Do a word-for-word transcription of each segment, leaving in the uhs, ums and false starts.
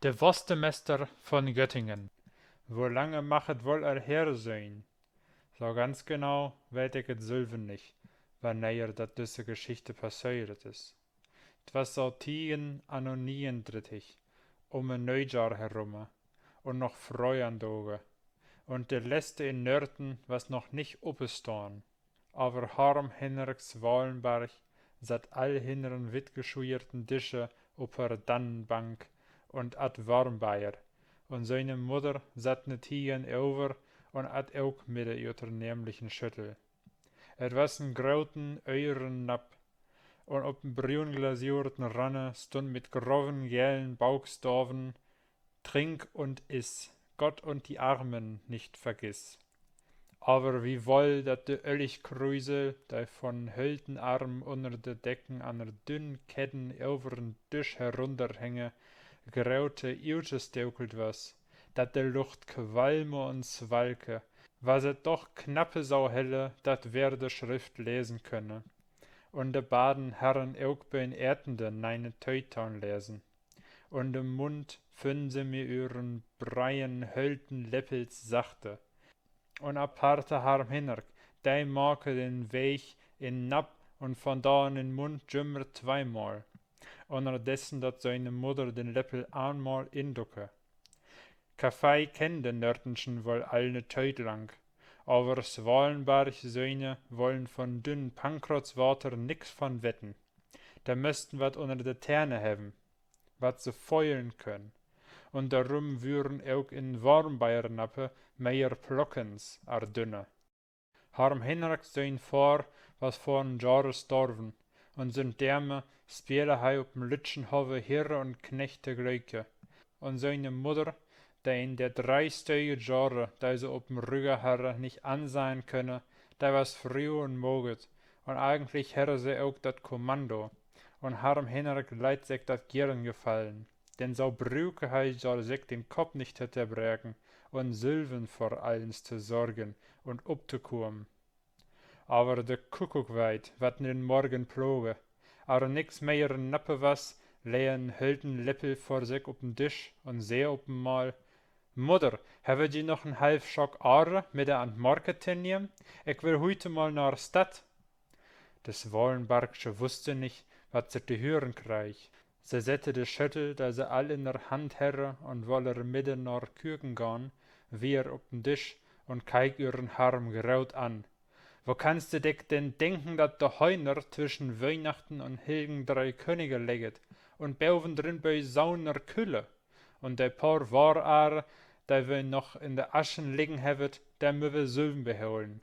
De Worstemester von Göttingen. Wo lange mag et woll al her sien? So ganz genau weet ik et sülven nich, wannehr dat düsse Geschichte passeert is. 't Was so tiegen anno niegendrittig, um en Neejahr herumme, un noch fröh an Dage, un de leste in Nörten was noch nich opestahn. Aver Harm Hinnerks Wallenbarg satt all hinneren wittgeschuierten Dische op hör Dannenbank un at Warmbeier, un siene Mudder satt ne Tiegen över un at ok midde ut hör nämlichen Schüttel. Et was en groten ören Napp, un op en bruunglasierten Ranne stund mit groven gelen Baukstaven: Trink und iss, Gott und die Armen nicht vergiss. Aver wiewoll dat de Ölligkrüsel, de von hölten Arm unner de Decken an er dünn Kedden överen Disch herunnerhänge, grote utsestökelt was, dat de Lucht qualme un swalke, was et doch knappe sau helle, dat wer de Schrift lesen könne. Un de baden harren ok bi'n Etende neine Tiet to'n Lesen. Un de Mund fünn se mi üren breien hölten Leppels sachte. Un aparte Harm Hinnerk, de make den Weg in Napp un von dor in den Mund jümmer tweemal, unnerdessen dat siene Mudder den Leppel eenmal inducke. Kaffee kennde Nörtenschen woll all ne Tiet lang, aver Swallenbarg siene wollen von dünn Pankrotzwater nix von weten. De mösten wat unner de Tähne hebben, wat se föhlen können, un dorüm würen ok in Warmbeier Nappe mehr Plockens ar dünne. Harm Hinnerk sien Vader was vör en Johre storven, un sünd deme spele hei op en lütschen Hove Here un Knecht tegleke, un siene Mudder, de in de dree Stöge Johre, de se op en Rügge harre, nich ansehn könne, de was Fru un Moget, un eigentlich herre se ok dat Kommando, un Harm Hinnerk leit sik dat gieren gefallen, denn so bruke hei jo sik den Kopp nich to zerbreken un sülven vör allens to sorgen un optokomen. Aver de Kuckuck weit, wat en den Morgen ploge. Ar nix mehr in Nappe was, lee en hölten Leppel vör sik op en Disch un see op enmal: Mudder, hebbe ji noch en half Schock Are midde an 't Market to nehmen? Ik will hüte mal nar Stadt. De Swallenbargsche wusste nich, wat se to hören kreig. Se sette de Schöttel, de se all in der Hand herre un wolle midde nar Küken gahn, wier op en Disch un keik üren Harm groot an: Wo kannst du dik denn denken, dat de Heuner twischen Wiehnachten un Hilligen Dree Könige legget, un bovendrin bi so 'ner Külle? Un de paar Wohrare, de wi noch in de Aschen liggen hebbt, de mööt wi sülven beholen.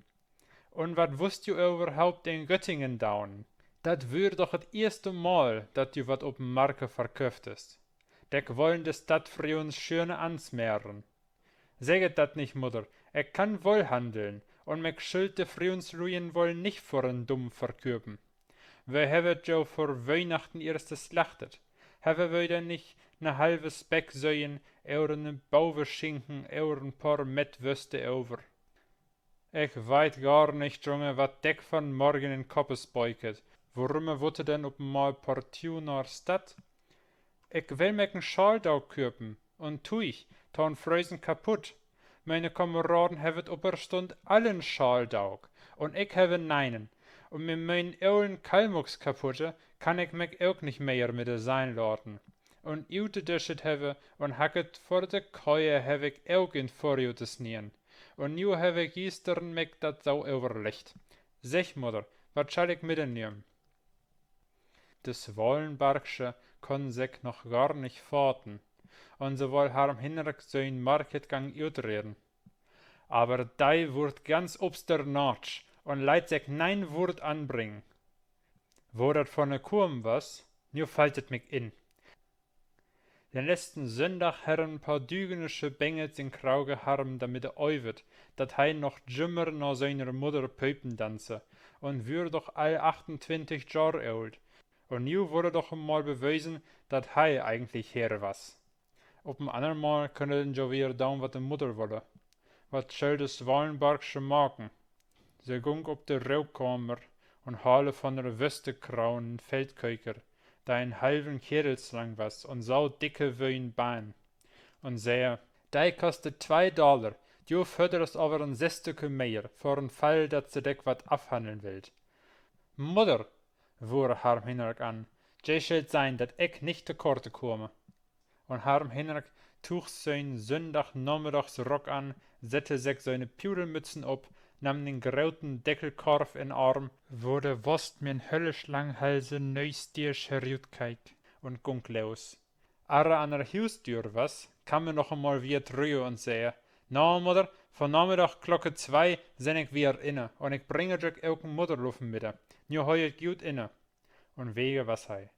Un wat wust du överhaupt in Göttingen daun? Dat wür doch et eerste Mal, dat du wat op 'n Marke verköfftest. Dik wollen de Stadtfruuns schöne ansmeren. Segget dat nich, Mudder, ik kann woll handeln, un mik schüllt de Fruunsluien woll nich för en Dumm verköpen. Wi hebbt jo vör Wiehnachten eerst slachtet. Hebbt wi denn nich 'ne halve Specksöhn oder 'ne Boweschinken oder en paar Mettwöste över? Ik weit gar nich, Junge, wat dik von Morgen in Koppe speiket. Worümme wutt de denn op enmal partu nar Stadt? Ik will mik en Schaldauk köpen un Tuig to'n Frösen kaputt. Miene Kameraden hebbt opperstund all en Schaldauk, un ik hebbe neinen. Un mit mienen olen Kalmuckskaputte kann ik mik ok nich mehr midde sein laten. Un utedüschet hebbe un hacket för de Keue heff ik ok in Vörrute snien. Un nu heff ik giestern mik dat so överleggt. Segg, Mudder, wat schall ik midde nehmen? De Swallenbargsche kunn sik noch gar nich faten, un se woll Harm Hinnerk sien Marketgang utreden. Aver de wurd ganz opsternaatsch un leit sik nein Wurt anbringen. Wo dat vonne komen was, nu fallt et mik in. Den letzten Sünndag herren en paar dügenische Bengels in Krauge Harm dormidde övet, dat hei noch jümmer na siener Mudder pöpen danze, un wür doch all achtentwintig Johr oolt. Un nu wull e doch mal bewesen, dat hei eigentlich Herr was. Op en anner Mal könne denn jo wier doon, wat de Mudder wolle. Wat schöll de Swallenbargsche maken? Se gung op de Rookkamer un hale von hör Wöstekraun en Feldköker, de en halven Kedels lang was un so dicke wie en Bein. un sä: De kostet twee Dollar, du födderst aver en Sesstücke mehr, för en Fall, dat se dek wat afhanneln willt. Mudder, wuer Harm Hinnerk an, je schellt seihn, dat ek nich to korte kueme. Un Harm Hinnerk tuug sien Sünndagnamiddagsrock an, sette sek siene Pudelmützen op, namm den groten Deckelkorf in Arm, wo de Wost mit en höllisch lang Halse nöögst rutkeek, un gunk los. Ar he an de Huusdüer was, kamm he noch eenmal wier trügge un sä: Na, Mudder, vannamiddag Klocke twee sin ik wier inne, un ik bringe dök ok en Mudderluffen mit. Nu hoi et gut inne. Un wege was he.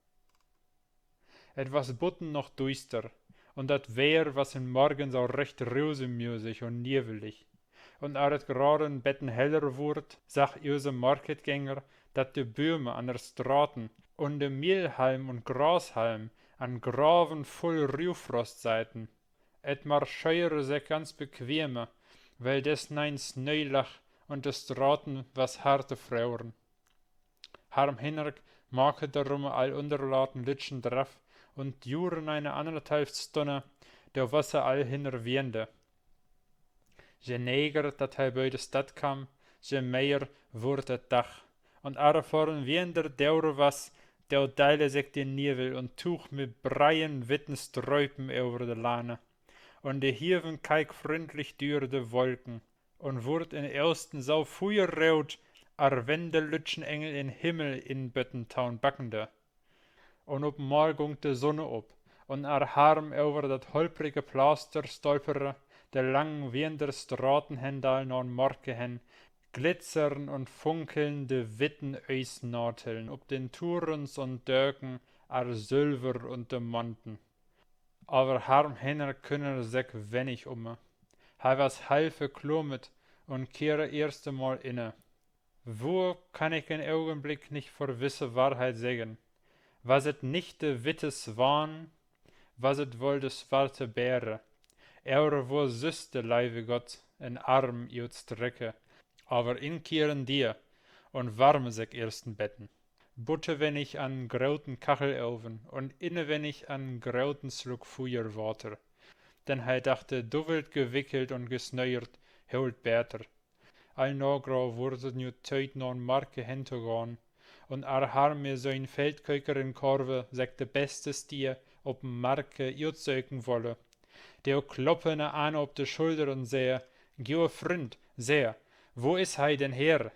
Et was buten noch duister, un dat Weer was in Morgen so recht rusemusig un niewelig. Un ar et grade en beten heller wurd, sach use Marketgänger, dat de Böme an der Straten un de Mielhalm un Grashalm an Graven vull Ruhfrost seiten. Et marscheere sek ganz bequeme, wiel des nein Snee lag un de Straten was hart to froren. Harm Hinnerk make dorum all ünnerlaten lütschen Draff, un duren ene annerthalf Stunne, do was he all hinner Wiende. Je neger dat he bi de Stadt kamm, je mehr wurd et Dag, un ar he vör en Wiender dore was, do deile sek de Niewel un tuug mit breien witten Ströpen över de Lane, un de Hieven keik fründlich dör de Wolken un wurd in Oosten so fuerroot, ar wenn de lütschen Engel in Himmel inbötten taun backende. Un op eenmal gung de Sunne op, un ar Harm över dat holprige Plaster stolpere, de langen Wiender Straten hendal na'n Marke hen, glitzern un funkeln de witten Eisnateln op den Turens un Döken ar Sülver un Demanten. Aver Harm Hinnerk kümmer sek wenig umme. He was half verklomet un kehr eerste mal inne. Wo kann ik en Ogenblick nich vör wisse Wahrheit seggen: Was et nich de witte Swan, was et woll de swarte Bäre, oder wo süss de leiwe Gott en Arm utstrecke, aver inkehren dier un warme sek eerst en beten. Butewennig an groten Kacheloven un innewennig an groten Sluck Fuerwater. Denn he dachte, dubbelt gewickelt un gesnöört, hoolt beter. Al nagrad wurd et nu Tiet, na'n Marke hen to gahn, un ar Harm mit sien Feldköker in Korve sek de beste Stie op en Marke utsöken wolle, do kloppe ne ene op de Schulder un sä: Gode Fründ, sä, wo is he denn her?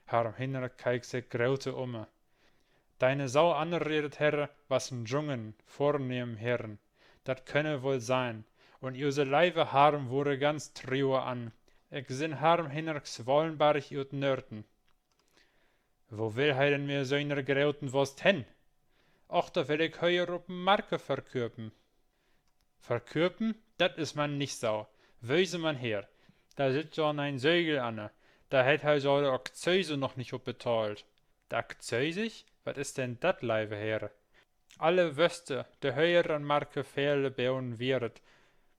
Harm Hinnerk keik sek grote umme. Dene so anredet herre, was en jungen, vornehmen Herrn. Dat könne woll sein, un use leiwe Harm wurre ganz truer an. Ik sin Harm Hinnerk Swallenbarg ut Nörten. Wo will he denn mit siener groten Wost hen? Och, dat will ik hier op en Marke verköpen. Verköpen? Dat is man nich so. Wiese man her. Dor sitt jo en Segel anne. Dor hett he jo de Akzise noch nich op betahlt. De Akzise? Wat is denn dat, leiwe Herre? Alle Wöste, de hier an Marke verboden wieret,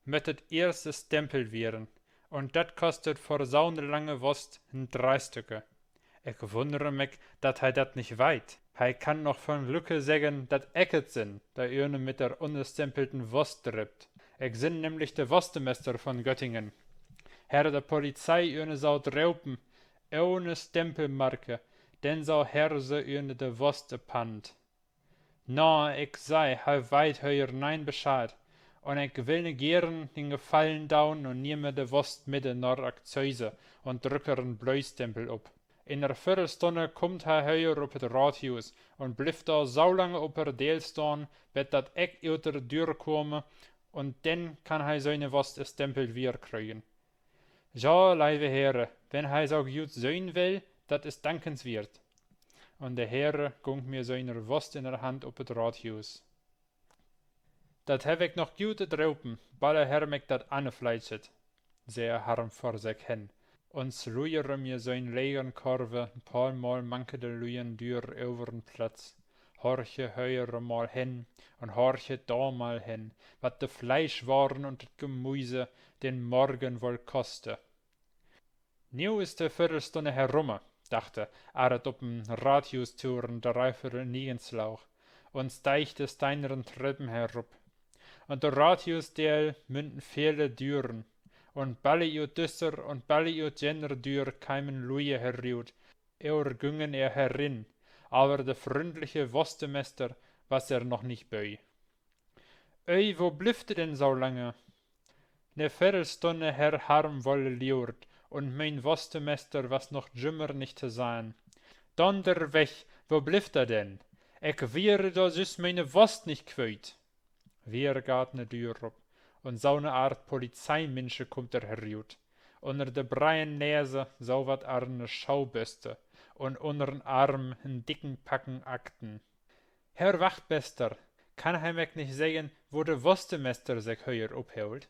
möt et eerste stempelt wieren. Un dat kostet för so'ne lange Wost en Dreistücke. Ik wunnere mik, dat he dat nich weit. He kann noch von Lücke seggen, dat ik et sin, de üne mit der unstempelten Wost drippt. Ik sin nämlich de Wostemester von Göttingen. Herr de Polizei üne sau dropen, ohne Stempelmarke, denn sau Herr se üne de Wost epannt. Na, ik sei, he weit hier nein Bescheid, un ik will ne geren den Gefallen daun un nehme de Wost mit nor Akzise un drücke en Bleistempel op. In er Viertelstunne kummt he hier op et Rathus un blifft dor so lange op er Deel stahn, bet dat ik ut er Dür kume, un denn kann he siene Wost estempelt wier kriegen. Jo, leiwe Herre, wenn he so gut sien will, dat is dankenswiert. Un de Herre gung mit siener Wost in er Hand op et Rathus. Dat heff ik noch gut edropen, balle Herr mik dat annefleitschet, sä Harm vör sik hen, un slujere mit sien legen Korve en poor Mal manke de Lüen dür överen Platz, horche hier mal hen un horche dor mal hen, wat de Fleischwaren un dat Gemüse den Morgen woll koste. Nu is de Viertelstunne herumme, dachte, ar et op en Rathustüren dreiviertel niegen slaug, un steig de steineren Treppen herup. Man de Rathusdeel münnen vele Düren, un balle ut düsser un balle ut jenner Dür keimen Lüe herut, oder güngen er herin, aver de fründliche Wostemester was er noch nich bie. Ei, wo blifft de denn so lange? Ne Vertelstunne herr Harm wolle liurt, un mien Wostemester was noch jümmer nich to sein. Donnerwedder, wo blifft de denn? Ek wier do süss miene Wost nich quiet. Wier gaht ne Dür op, un so ne Art Polizeiminsche kummt er herut. Unner de breien Nese so wat ar ne Schauböste, un unnern Arm en dicken Packen Akten. Herr Wachtmester, kann he mek nich seggen, wo de Wostemester sik hier opholt?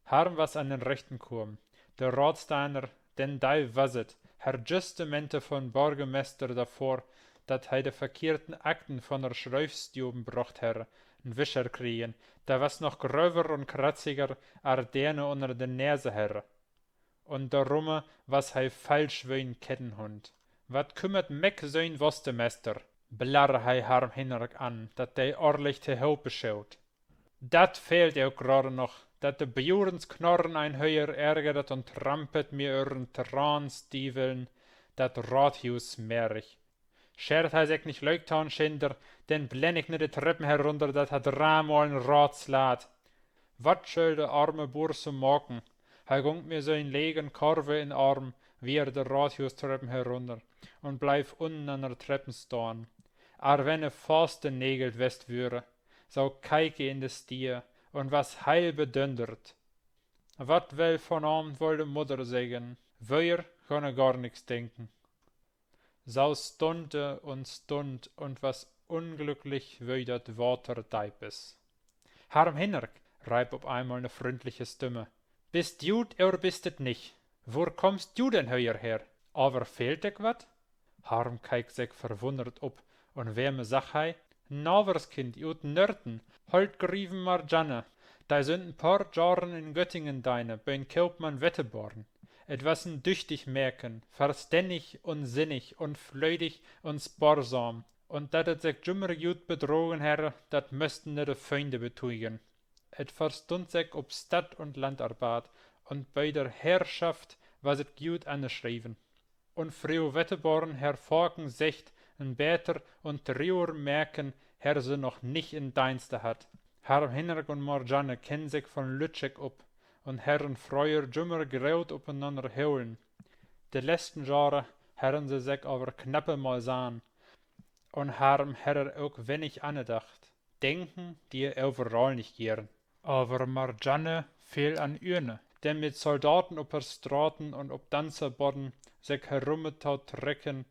Harm was an den Rechten komen. De Ratsdener, denn dei was et, herr Justamente von Borgemester davor, dat he de verkehrten Akten von der Schriefstuben brocht herr, en Wischer kriegen, de was noch gröver un kratziger ar dene unner de Nese herr. Un dorumme was he falsch wie en Kettenhund. Wat kümmert mek sien Wostemester? blarre he Harm Hinnerk an, dat de orrlich tohope schoot. Dat fehlt ok grade noch, dat de Burensknorren ein hier ärgert un trampet mi ören Traanstieveln dat Rathus merig. Schert he sik nich leuk to'n Schinder, denn blenn ik ne de Treppen herunner, dat he dreimal en Rad slaat. Wat schöll de arme Buur so maken? He gung mi sien legen Korve in Arm, wier de Rathustreppen herunner, un bleif unnen an der Treppen stahn. Ar wenn e fastnegelt west wöre, so keik e in de Stie un was heil bedünnert. Wat well vonavend woll de Mudder seggen? Wier gonne gar nix denken. So stund e un stund un was unglücklich wie dat Water deip is. Harm Hinnerk, reip op einmal ne fründliche Stimme, bist du 't oder bist du 't nich? Wor kommst du denn hier her? Aver fehlt dik wat? Harm keik sik verwunnert op, un wer me sach hei? Naverskind ut Nörten, Holtgrieven Marjanne, dei sünd en paar Johren in Göttingen deine, bi'n Koopmann Wetteborn. Et was en düchtig Mäken, verstännig un sinnig un flödig un sporsam, un dat et sik jümmer jut bedrogen herre, dat mösten de Feinde betügen. Et verstund sik op Stadt- un Landarbeit, un bi der Herrschaft was et jut anneschreven. Un Fru Wetteborn herr faken secht, en beter un truer Mäken herr se noch nich in Deinste hatt. Harm Hinnerk un Marjanne kennen sik von lüttschek op un herren fröher jümmer groot openanner holen. De letzten Johre herren se sik aver knappe mal sahn, un Harm herr ok wennig annedacht. Denken die överall nich gieren. Aver Marjanne fehl an Üne, denn mit Soldaten op der Straten un op Danzerboden sik herumme to trecken,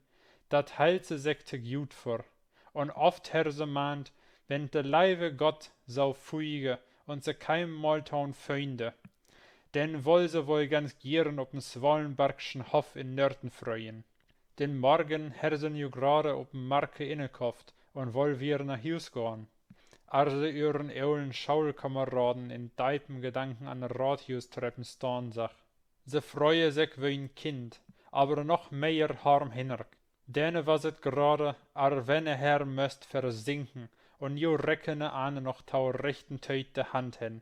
dat heilt se sik to gut vör. Un oft herr se mahnt, wenn de leive Gott so füge un se keim mal to'n Feinde, denn woll se woll ganz gieren op en Swallenbargschen Hoff in Nörten fröhen. Den Morgen herr se nu grade op en Marke innekofft un woll wier na Huus gahn, ar se üren olen Schaulkameraden in deipen Gedanken an de Rathustreppen stahn sach. Se fröhe sik wie en Kind, aver noch mehr Harm Hinnerk. Dene was et grade, ar wenn he herr möst versinken, un nu reckene ane noch to rechten Tiet de Hand hen.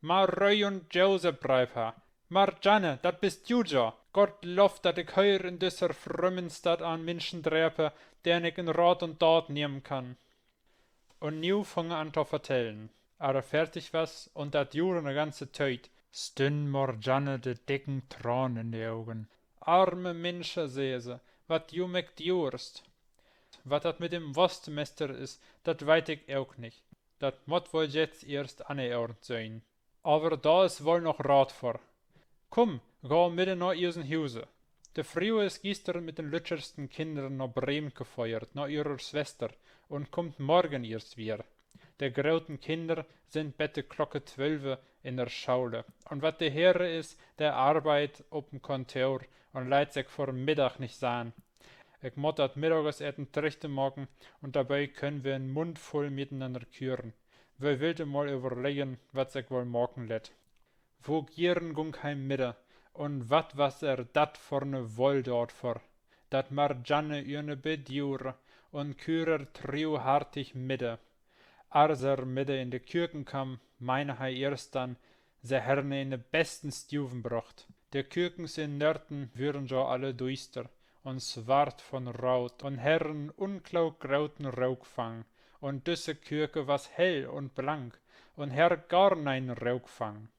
Marie un Josef, reip he, Marjanne, dat bist du jo! Gott Loff, dat ik hier in düsser frömmen Stadt an Minschen drepe, den ik in Rat un Daat nehmen kann. Un nu fung he an to vertellen. Ar he fertig was, un dat duure ne ganze Tiet, stünn Marjanne de dicken Tranen in de Ogen. Arme Minsche, see se, wat du mek duurst. Wat dat mit dem Wostmester is, dat weit ik ok nich. Dat mott woll jetzt eerst anneordent sien. Aver dor is woll noch Rat vör. Kumm, gah midde na usen Huse. De Fru is gistern mit den lüttersten Kinnern na Bremen geföhrt, na ürer Swester, un kummt morgen eerst wier. De groten Kinner sind bet de Klocke twölfe in der Schaule, un wat de Here is, de arbeidt op en Kontor un leit sik vör Middag nich sahn. Ik mott dat Middageseten trechte maken, un dorbi könen wi en Mund vull mitenanner küren. Wi willt mal överleggen, wat sik woll maken lett. Wo gieren gung he midde, un wat was er dat vör ne Wolldaat vör, dat Marjanne üne beduure un küre truhartig midde. As er midde in de Küken kamm, meine he eerst dann, se herren en in de besten Stuven brocht. De Kükens in Nörten wören jo alle düster un swart von Root un herren en unklook groten Rookfang, un düsse Küke was hell un blank un herr gor nein Rookfang.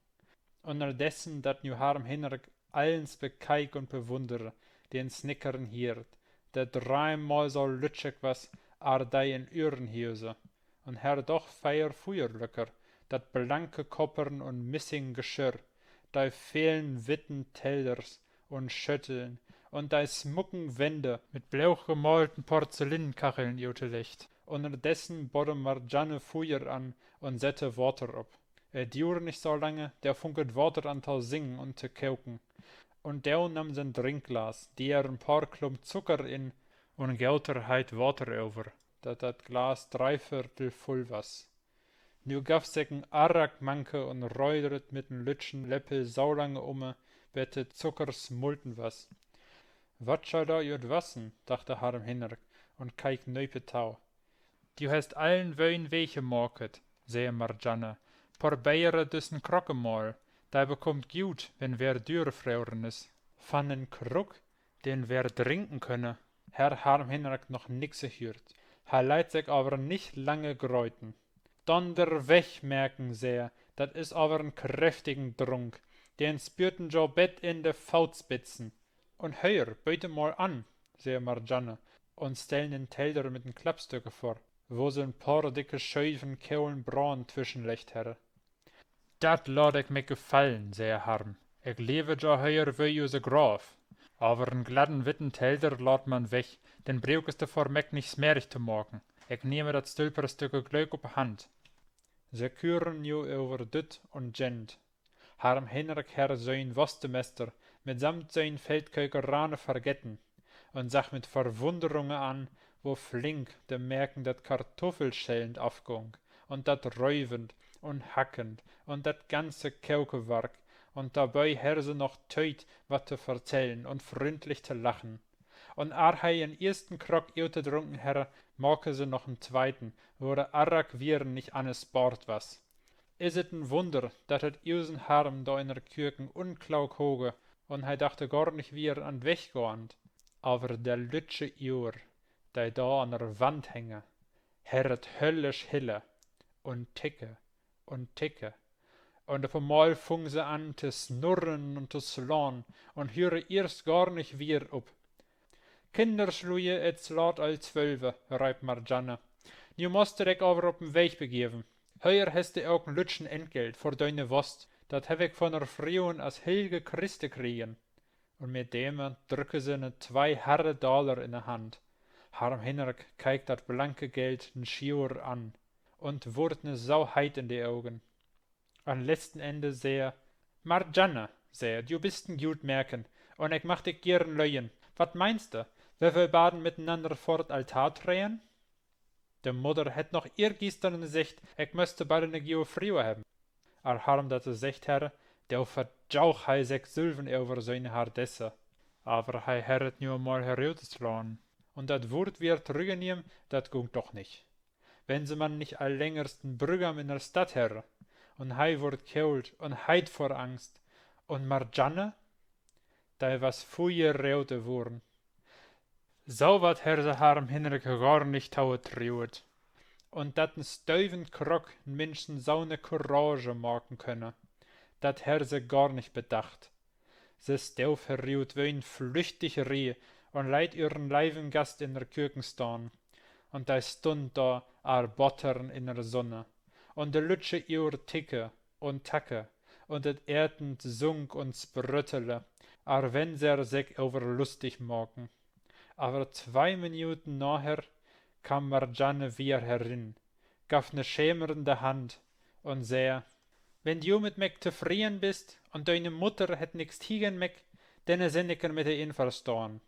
Unnerdessen dat nu Harm Hinnerk allens bekeik un bewunnere, den Snickern hiert, de dreimol so lütschek was ar dei in ühren Huse, un herr doch veer Fuerlöcker, dat blanke koppern un missing Geschirr, dei velen witten Tellers un Schötteln un dei smucken Wände mit bloog gemalten Porzellinkacheln utelicht. Unnerdessen bodde Marjanne Fuer an un sette Water op. Et duer nich so lange, do fung et Water an to singen un to koken. Un do nahm se en Drinkglas, dee er en paar Klump Zucker in un goot er heit Water över, dat dat Glas dreiviertel vull was. Nu gaff se sik en Arak manke un röhret mit en lütschen Leppel so lange umme, bet de Zucker smulten was. Wat schall dor ut wassen, dachte Harm Hinnerk un keik nöper tau. Du hest allen wöen Weg maket, sä Marjanne. Probeere düssen Krock emal, dei bekummt gut, wenn wer dörfroren is. Van en Krock, den wer drinken könne, herr Harm Hinnerk noch nix ehüert. He leit sik aver nich lange greuten. Donnerwedder, merken Se, dat is aver en kräftigen Drunk, den spürt een jo bet in de Footspitzen. Un höör, beet emal an, sä Marjanne un stell en Teller mit en Klappstücke vör, wo se en paar dicke Schöven kolen Brauhn twischenleggt herr. Dat laat ik mik gefallen, sä Harm. Ik leev jo höör wie use Graaf. Aver en gladden witten Teller laat man weg, den bruukst du vör mik nich smerig to maken. Ik nehm dat Stülperstücke glöök op Hand. Se küren nu över düt un jent. Harm Hinnerk herr sien Wostemester mitsamt sien Feldköke rane vergeten un sach mit Verwunnerunge an, wo flink de Mäken dat Kartuffelschellen afgung un dat Röwen un Hacken un dat ganze Kokewark, un dobei herr se noch Tiet, wat to vertellen un fründlich to lachen. Un ar he en eersten Krock utedrunken herr, make se noch en tweiten, wo de Arak wieren nich anne spoort was. Is et en Wunner, dat et usen Harm do in de Küken unklook hoge, un he dachte gor nich wier an 't Weggahn, aver de lütsche Uhr, dei do an de Wand henge, herr et höllisch hille un ticke un ticke. Un op emal fung se an to snurren un to slaan un hüre eerst gor nich wier op. Kinnerslüe, et slaat al twölve, reip Marjanne. Nu most du dik aver op en Weg begeven. Hier hest du ok en lütschen Entgeld för diene Wost. Dat heff ik von er Fruen as hillige Christe kriegen. Un mit deme drücke se ne twee harre Daler in de Hand. Harm Hinnerk keik dat blanke Geld en Schiuer an un wurd ne sau heit in de Ogen. An letzten Ende sä he: Marjanne, sä he, du bist en gut Mäken, un ik mag dik gieren leuen. Wat meinst du, wi wüllt baden mitenanner vör 't Altar treen? De Mudder hett noch eergistern seggt, ik möste bald ne gode Fru hebben. Ar Harm dat seggt herr, do verjaug he sik sülven över siene Hardesse. Aver he herr et nu emal heruteslaan, un dat Wurt wier trüggenehmen, dat gung doch nich. Wenn se man nich al längers en Brüggam in de Stadt herr, un he wurd koolt un heit vör Angst, un Marjanne, dei was fuerroot ewurren. So wat herr se Harm Hinnerk gor nich toetruet. Un dat en stüven Krock en Minschen so ne Courage maken könne, dat herr se gor nich bedacht. Se stoof herut wie en flüchtig Reh un leit ühren leiven Gast in der Küken stahn. Un dei stund do ar Bottern in der Sunne, un de lütsche Uhr ticke un tacke, un dat Eten sung un sprüttele, ar wenn se sik över lustig maken. Aver twee Minuten naher kamm Marjanne wier herin, gaff ne schemernde Hand un sä: Wenn du mit mik tofreen bist un diene Mudder hett nix tiegen mik, denn sin ik mit de inverstahn.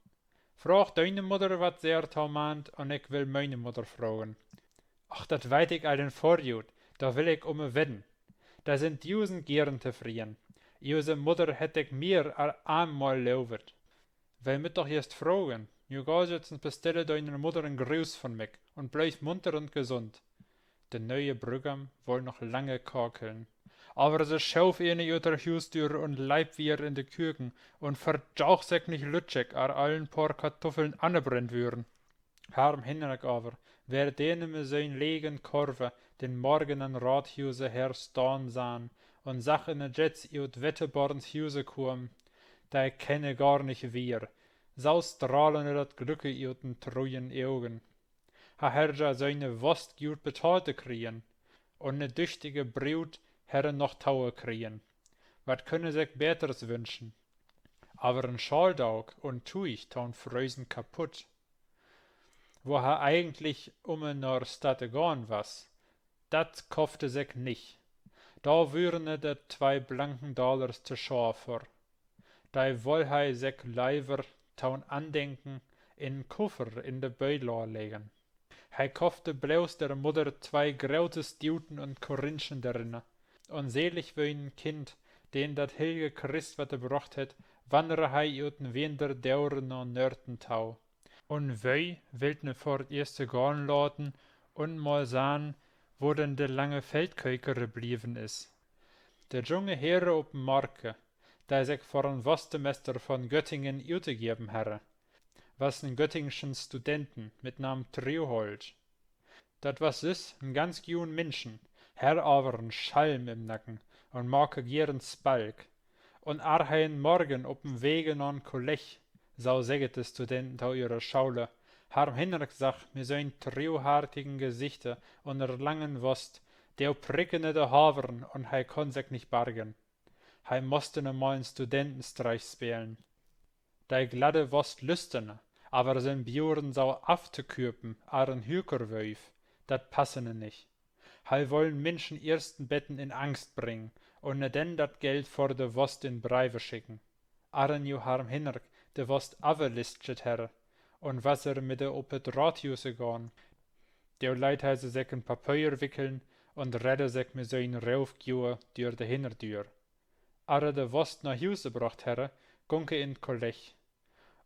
Fraag diene Mudder, wat se dorto meent, un ik will miene Mudder fragen. Och, dat weit ik al in Vorjut, dor will ik umme wedden. Dor sin dusend gieren tofreen. Use Mudder hett dik mier ar eenmal lovet. Wi mööt doch eerst fragen. Nu gah jetzt un bestelle diene Mudder en Gruß von mik un bliev munter un gesund. De ne'e Brüggam woll noch lange kakeln, aver se schoof ene ut der Huusdöör un leip wier in de Köken un verjaag sik nich lüttjek, ar all en poor Katuffeln anebrennt wören. Harm Hinnerk aver, wer dene mit sien legen Korve den Morgen an Rathuse her stahn sahn un sach ene Jetz ut Wetteborns Huse komen, de kenne gor nich wier, sau strahlene dat Glücke ut den truen Ogen. He herr ja siene Wost gut betahlt krien, un ne düchtige Brut herr he noch taue krien. Wat könne sik Beters wünschen? Aver en Schaldauk un Tuig taun frösen kaputt, wo he eigentlich umme nar Stadt gahn was, dat koffte sik nich. Da wören ne de twei blanken Dalers to schad för. De woll he sik leiver taun Andenken in en Kuffer in de Böla leggen. He koffte bloß der Mudder twei grote Stuten un Korinchen derinne. Un selig wie en Kind, den dat hillige Christ wat ebrocht hett, wannre he ut en Winder Dore na Nörten tau. Un Wöi willt ne vör dat eerste gahn laten un mal sahn, wo denn de lange Feldköker blieven is. De junge Here op en Marke, de sik vör en Wostemester von Göttingen utegeven herre, was en göttingschen Studenten mit Naam Trioholt. Dat was süss en ganz guen Minschen, herr aver en Schalm im Nacken un make gieren Spalk. Un ar he en Morgen op en Wege na'n Kolleg, sau segget de Studenten tau ühre Schaule, Harm Hinnerk sach mit sien triohartigen Gesichte un er langen Wost, do prickene de Havern un he konn sik nich bargen. He mosste ne mal en Studentenstreich spelen. De gladde Wost lüstene, aver sien Buren sau aftoköpen ar en Hökerwöf, dat passene nich. He woll en Minschen eerst en beten in Angst bringen un ne denn dat Geld för de Wost in Breive schicken. Ar en Joharm Hinnerk de Wost avelistjet herre un was er mit de op et Rathuse gahn, do leit he se sik in Papier wickeln un redde sik mit sien Roofgioe dör de Hinnerdöör. Ar he de Wost na Huse brocht herre, gunk he in Kolleg.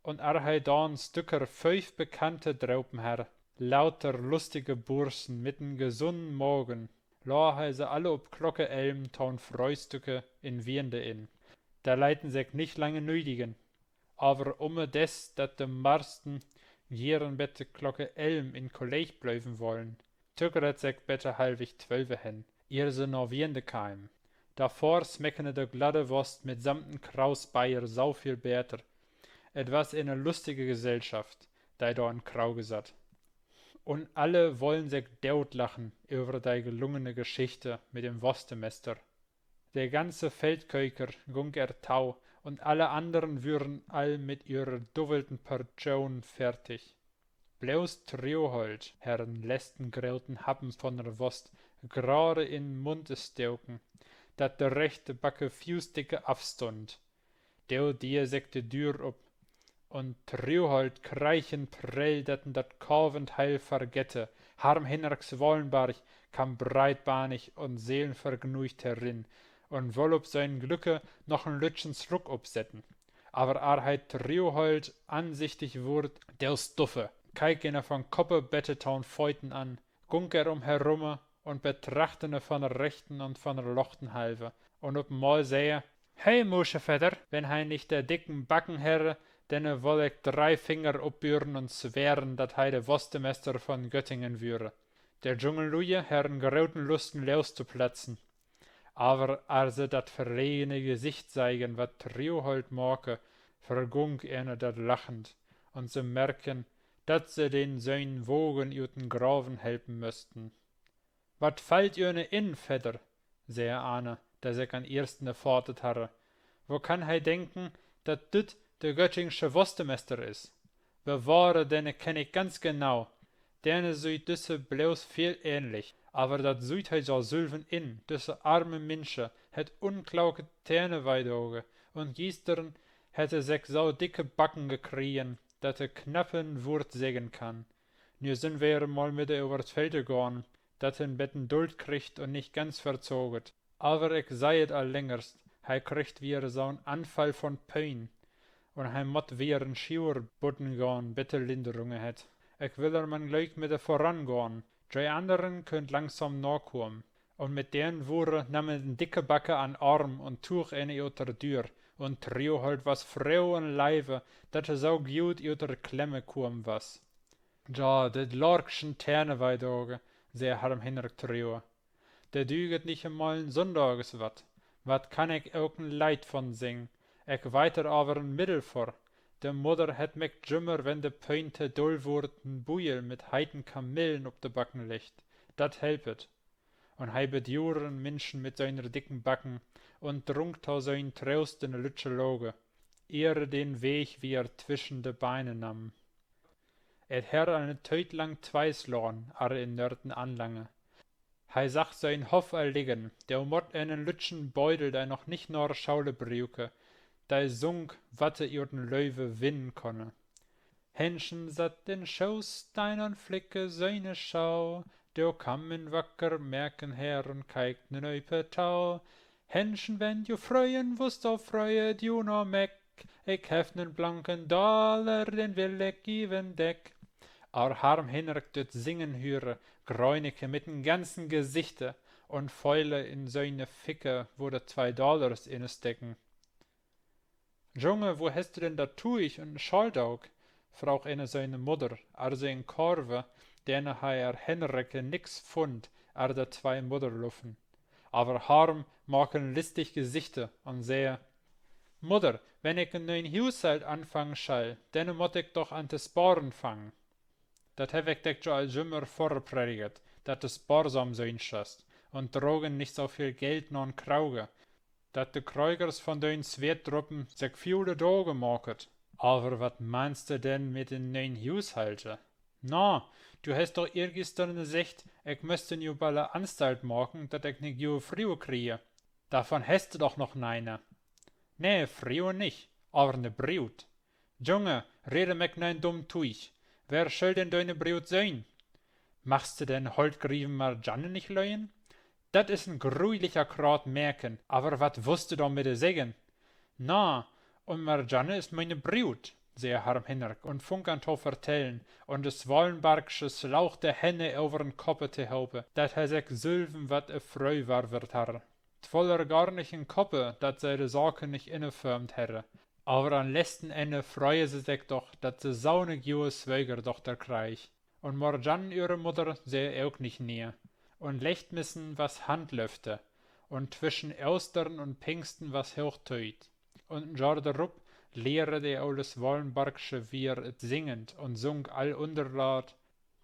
Un ar he dan Stücker föf Bekannte dropen herr, lauter lustige Burschen mit en gesunnen Magen, la he se alle op Klocke elm taun Fröhstücke in Wiende in. De leiten sik nich lange nödigen, aver umme des, dat de marsten gieren bet Klocke elm in Kolleg blöven wollen, tückere sik bet halvig twölve hen, ehr se na Wiende keimen. Dafor smeckene de gladde Wost mitsamt en Kraus Beier sau veel beter. Et was ene lustige Gesellschaft, de dor in Krauge satt. Un alle wollen sik dootlachen över de gelungene Geschichte mit dem Wostemester. De ganze Feldköker gunk er tau, un alle anderen würen all mit ühre dubbelten Portionen fertig. Bloß Trioholt herr en lesten groten Happen von der Wost grade in Mund estoken, dat de rechte Backe fiusdicke afstund. Do dee sik de Döör op, un Trioholt kreich en Prell, dat en dat Kavendheil vergette. Harm Hinnerks Wallenbarg kam breitbahnig un seelenvergnuigt herin un woll op sien Glücke noch en lütschen Sluck opsetten. Aver ar he Trioholt ansichtig wurd, do stuffe, keik ene von Koppe bet taun Feuten an, gunk er um herumme un betrachtene von rechten un von lochten halve, un op mal sä: He, Muschevedder, wenn he nich de dicken Backen herre, denne woll ik dree Finger opbüren un sweren, dat he de Wostemester von Göttingen würe. De Jungenlüe herren groten Lusten, lostoplatzen. Aver ar se dat verlegene Gesicht seigen, wat Trioholt make, vergunk ene dat Lachend, un se merken, dat se den sien Wogen ut den Graven helpen mössten. Wat fallt üne in, Vedder, sä ane, de sik an eersten efatet harre, wo kann he denken, dat düt de göttingsche Wostemester is? Bewahre, denne kenn ik ganz genau. Denne süht düsse bloß veel ähnlich, aver dat süht he ja sülven in. Düsse arme Minsche hett unklauke Tähne weidage, un giestern hett he sik sau dicke Backen gekregen, dat he knappe en Wurt seggen kann. Nu sünd wer mal mit de över't Felde gahn, dat he en beten Duld kriggt un nich ganz verzaget. Aver ik sei et al längerst, he kriggt wier sau'n Anfall von Peen, un he mott wier en Schuer buten gahn, bet he Linderunge hett. Ik will er man gliek mit de vorangahn, De anneren köönt langsam nakomen, un mit den Wure nahm he en dicke Backe an Arm un tuug ene ut de Dür, un Trioholt was froh un leiwe, dat he so gut ut de Klemme komen was. Ja, de Larkschen Terne weidage, sä Harm Hinnerk Trio. De düget nich emal en Sunndages wat. Wat kann ik ok en Leid von singen? Ik weit dor aver en Middel för. De Mudder hett mik jümmer, wenn de Pien te dull wurd, en Buiel mit heiten Kamillen op de Backen leggt. Dat helpet. Un he bedüren Minschen mit siene dicken Backen un drunk to sien Troost ene lüttje Lage, ehr he den Weg wier twischen de Beine nahm. Et herr al ne Tiet lang twei slaan, ar he in Nörten anlange. He sach sien Hoff al liggen, do mott en en lüttjen Beudel, de noch nich na de Schaule bruke, de sung, wat he ut en Löwe winnen konne. Hännchen satt in Schoostein un flicke siene Schau, do kamm en wacker Mäken her un keik ne Nöpe tau. Hännchen, wenn du freuen wust, so freue du na mik. Ik heff nen blanken Daler, den will ik geven dek. Ar Harm Hinnerk düt Singen hüre, grönik he mit en ganzen Gesichte un feule in siene Ficke, wo de twei Dalers inne steken. Junge, wo hest du denn dat Tuig un en Schaldook? fraag ene siene Mudder, ar se en Korve, den he ar henrecke nix fund, ar de twei Mudder luffen. Aver Harm make en listig Gesichte un sä: Mudder, wenn ik en ne'en Huushalt anfangen schall, denn mutt ik doch an te sporen fangen. Dat heff ik dek jo al jümmer vörprediget, dat du sporsam sien schast un drogen nich so veel Geld na'n Krauge, dat de Kräugers von dien Sweetdruppen sik fiule Dage maket. Aver wat meinst du denn mit en ne'en Huushalte? Na, du hest doch eergistern seggt, ik müsst nu balle Anstalt maken, dat ik ne gode Fru kriege. Davon hest du doch noch neine. Nee, Fru nich, aver ne Brut. Junge, rede mik nein dumm Tuig. Wer schall denn diene Brut sien? Magst du denn Holtgrieven Marjanne nich leuen? Dat is en grulicher Kraat Mäken, aver wat wust du dormit seggen? Na, un Marjanne is miene Brut, sä Harm Hinnerk un fung an to vertellen, un de Swallenbargsche slaug de Hänne över'n Koppe tohope, dat he sik sülven wat e Freu warwert harr. 't woll er gar nich in Koppe, dat se de Sake nich inneföhmt herre. Aver an letzten Enne freue se sik doch, dat se so ne gode Swögerdochter kreig. Un Marjanne ühre Mudder sä ok nich nee. Un Lechtmissen was Handlöfte, un twischen Oostern un Pingsten was Hoochtiet. Un en Johr dorup lehrde de ole Swallenbargsche wier et Singen un sung all ünnerlaat: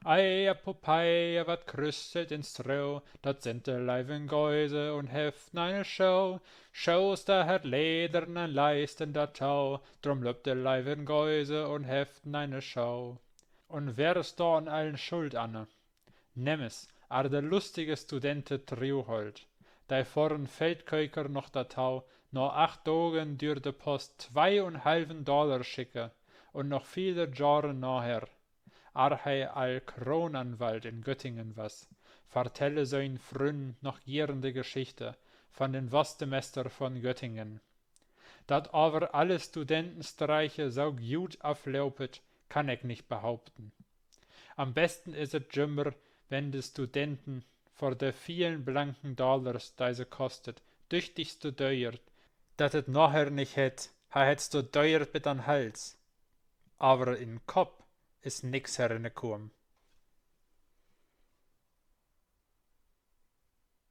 Eia Popeia, wat krüsselt in Stroh, dat sind de leiven Geuse un hefft neine Schoh. Schooster hett ledern an Leisten dat Tau, drum löppt de leiven Geuse un hefft neine Schoh. Un wer is dor an allen schuld, Anne? Nemmes, ar de lustige Studente Trioholt. De fohren Feldköker noch dat Tau, na acht Dagen dür de Post twee un halven Daler schicke, un noch viele Johren naher, ar he al Kroonanwalt in Göttingen was, vertelle sien Frünnen noch gieren de Geschichte von den Wastemester von Göttingen. Dat aver alle Studentenstreiche so gut aflopet, kann ik nich behaupten. Am besten is et jümmer, wenn de Studenten för de vielen blanken Dalers, de se kostet, düchtig studeert, dat et naher nich hett, he hett studeert bit an Hals. Aver in Kopp is nix herinnekomen.